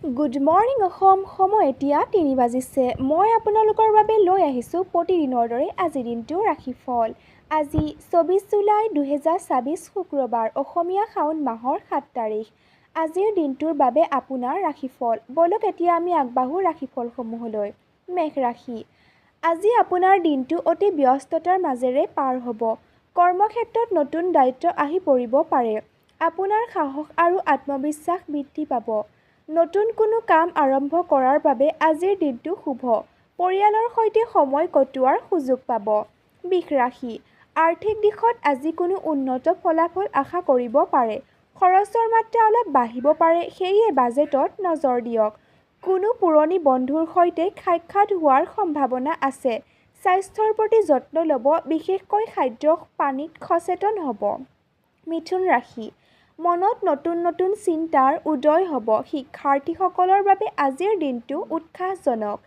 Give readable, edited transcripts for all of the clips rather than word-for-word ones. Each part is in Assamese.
Good morning Assam. সময় এতিয়া 3 বাজিছে। মই আপোনালোকৰ বাবে লৈ আহিছোঁ প্ৰতিদিনৰ দৰে আজিৰ দিনটোৰ ৰাশিফল। আজি 24 জুলাই 2026 শুক্ৰবাৰ, অসমীয়া শাওণ মাহৰ 7 তাৰিখ। আজিৰ দিনটোৰ বাবে আপোনাৰ ৰাশিফল। ব'লক এতিয়া আমি আগবাঢ়োঁ ৰাশিফলসমূহলৈ। মেষ ৰাশি, আজি আপোনাৰ দিনটো অতি ব্যস্ততাৰ মাজেৰে পাৰ হ'ব। কৰ্মক্ষেত্ৰত নতুন দায়িত্ব আহি পৰিব পাৰে। আপোনাৰ সাহস আৰু আত্মবিশ্বাস বৃদ্ধি পাব। নতুন কোনো কাম আৰম্ভ কৰাৰ বাবে আজিৰ দিনটো শুভ। পৰিয়ালৰ সৈতে সময় কটোৱাৰ সুযোগ পাব। বৃষ ৰাশি, আৰ্থিক দিশত আজি কোনো উন্নত ফলাফল আশা কৰিব পাৰে। খৰচৰ মাত্ৰা অলপ বাঢ়িব পাৰে, সেয়ে বাজেটত নজৰ দিয়ক। কোনো পুৰণি বন্ধুৰ সৈতে সাক্ষাৎ হোৱাৰ সম্ভাৱনা আছে। স্বাস্থ্যৰ প্ৰতি যত্ন ল'ব, বিশেষকৈ খাদ্য পানীত সচেতন হ'ব। মিথুন ৰাশি, মনত নতুন নতুন চিন্তাৰ উদয় হ'ব। শিক্ষাৰ্থীসকলৰ বাবে আজিৰ দিনটো উৎসাহজনক।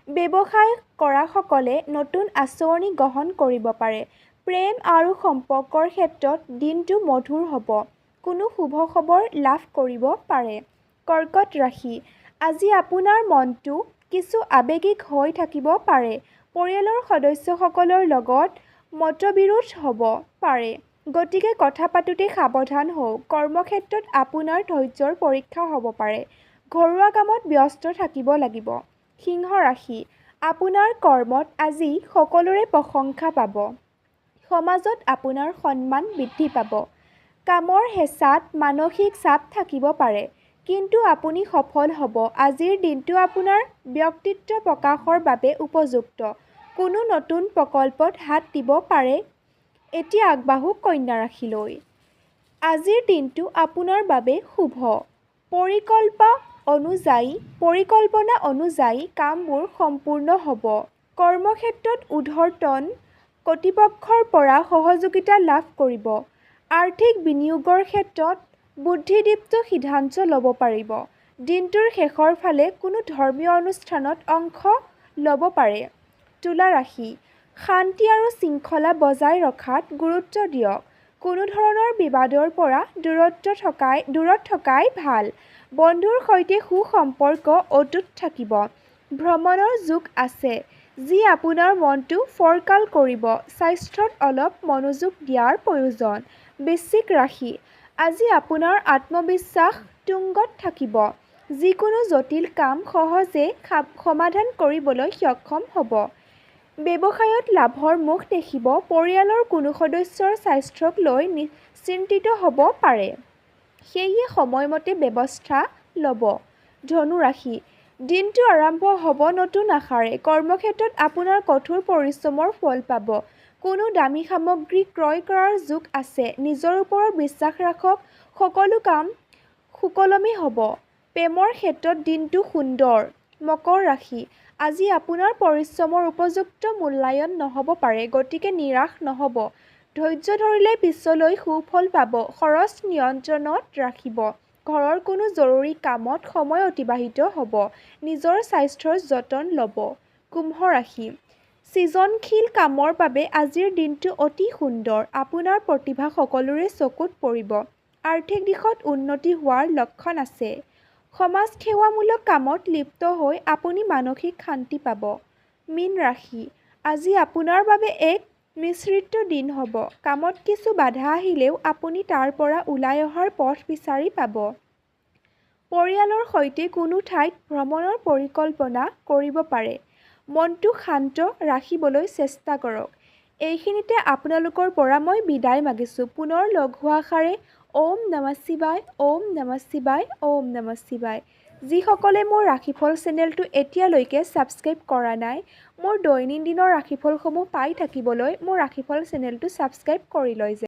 ব্যৱসায় কৰাসকলে নতুন আঁচনি গ্ৰহণ কৰিব পাৰে। প্ৰেম আৰু সম্পৰ্কৰ ক্ষেত্ৰত দিনটো মধুৰ হ'ব। কোনো শুভ খবৰ লাভ কৰিব পাৰে। কৰ্কট ৰাশি, আজি আপোনাৰ মনটো কিছু আৱেগিক হৈ থাকিব পাৰে। পৰিয়ালৰ সদস্যসকলৰ লগত মতবিৰোধ হ'ব পাৰে, গতিকে কথা পাতোঁতে সাৱধান হওক। কৰ্মক্ষেত্ৰত আপোনাৰ ধৈৰ্যৰ পৰীক্ষা হ'ব পাৰে। ঘৰুৱা কামত ব্যস্ত থাকিব লাগিব। সিংহ ৰাশি, আপোনাৰ কৰ্মত আজি সকলোৰে প্ৰশংসা পাব। সমাজত আপোনাৰ সন্মান বৃদ্ধি পাব। কামৰ হেঁচাত মানসিক চাপ থাকিব পাৰে, কিন্তু আপুনি সফল হ'ব। আজিৰ দিনটো আপোনাৰ ব্যক্তিত্ব প্ৰকাশৰ বাবে উপযুক্ত। কোনো নতুন প্ৰকল্পত হাত দিব পাৰে। এতিয়া আগবাঢ়ো কন্যা ৰাশিলৈ। আজিৰ দিনটো আপোনাৰ বাবে শুভ। পৰিকল্পনা অনুযায়ী কামবোৰ সম্পূৰ্ণ হ'ব। কৰ্মক্ষেত্ৰত ঊৰ্ধ্বতন কৰ্তৃপক্ষৰ পৰা সহযোগিতা লাভ কৰিব। আৰ্থিক বিনিয়োগৰ ক্ষেত্ৰত বুদ্ধিদীপ্ত সিদ্ধান্ত ল'ব পাৰিব। দিনটোৰ শেষৰ ফালে কোনো ধৰ্মীয় অনুষ্ঠানত অংশ ল'ব পাৰে। তুলা ৰাশি, শান্তি আৰু শৃংখলা বজাই ৰখাত গুৰুত্ব দিয়ক। কোনো ধৰণৰ বিবাদৰ পৰা দূৰত থকাই ভাল। বন্ধুৰ সৈতে সুসম্পৰ্ক অটুট থাকিব। ভ্ৰমণৰ যোগ আছে, যি আপোনাৰ মনটো ফৰকাল কৰিব। স্বাস্থ্যত অলপ মনোযোগ দিয়াৰ প্ৰয়োজন। বৃশ্চিক ৰাশি, আজি আপোনাৰ আত্মবিশ্বাস তুংগত থাকিব। যিকোনো জটিল কাম সহজে সমাধান কৰিবলৈ সক্ষম হ'ব। ব্যৱসায়ত লাভৰ মুখ দেখিব। পৰিয়ালৰ কোনো সদস্যৰ স্বাস্থ্যক লৈ চিন্তিত হ'ব পাৰে, সেয়ে সময়মতে ব্যৱস্থা ল'ব। ধনুৰাশি, দিনটো আৰম্ভ হ'ব নতুন আশাৰে। কৰ্মক্ষেত্ৰত আপোনাৰ কঠোৰ পৰিশ্ৰমৰ ফল পাব। কোনো দামী সামগ্ৰী ক্ৰয় কৰাৰ যোগ আছে। নিজৰ ওপৰত বিশ্বাস ৰাখক, সকলো কাম সুকলমে হ'ব। প্ৰেমৰ ক্ষেত্ৰত দিনটো সুন্দৰ। মকৰ ৰাশি, আজি আপোনাৰ পৰিশ্ৰমৰ উপযুক্ত মূল্যায়ন নহ'ব পাৰে, গতিকে নিৰাশ নহ'ব। ধৈৰ্য ধৰিলে পিছলৈ সুফল পাব। খৰচ নিয়ন্ত্ৰণত ৰাখিব। ঘৰৰ কোনো জৰুৰী কামত সময় অতিবাহিত হ'ব। নিজৰ স্বাস্থ্যৰ যতন ল'ব। কুম্ভ ৰাশি, সৃজনশীল কামৰ বাবে আজিৰ দিনটো অতি সুন্দৰ। আপোনাৰ প্ৰতিভা সকলোৰে চকুত পৰিব। আৰ্থিক দিশত উন্নতি হোৱাৰ লক্ষণ আছে। সমাজসেৱামূলক কামত লিপ্ত হৈ আপুনি মানসিক শান্তি পাব। মীন ৰাশি, আজি আপোনাৰ বাবে এক মিশ্ৰিত দিন হ'ব। কামত কিছু বাধা আহিলেও আপুনি তাৰ পৰা ওলাই অহাৰ পথ বিচাৰি পাব। পৰিয়ালৰ সৈতে কোনো ঠাইত ভ্ৰমণৰ পৰিকল্পনা কৰিব পাৰে। মনটো শান্ত ৰাখিবলৈ চেষ্টা কৰক। এইখিনিতে আপোনালোকৰ পৰা মই বিদায় মাগিছোঁ। পুনৰ লগ হোৱা আশাৰে ওম নমঃ শিৱায়, ওম নমঃ শিৱায়, ওম নমঃ শিৱায়। যিসকলে মোৰ ৰাশিফল চেনেলটো এতিয়ালৈকে ছাবস্ক্ৰাইব কৰা নাই, মোৰ দৈনন্দিনৰ ৰাশিফলসমূহ পাই থাকিবলৈ মোৰ ৰাশিফল চেনেলটো ছাবস্ক্ৰাইব কৰি লয়।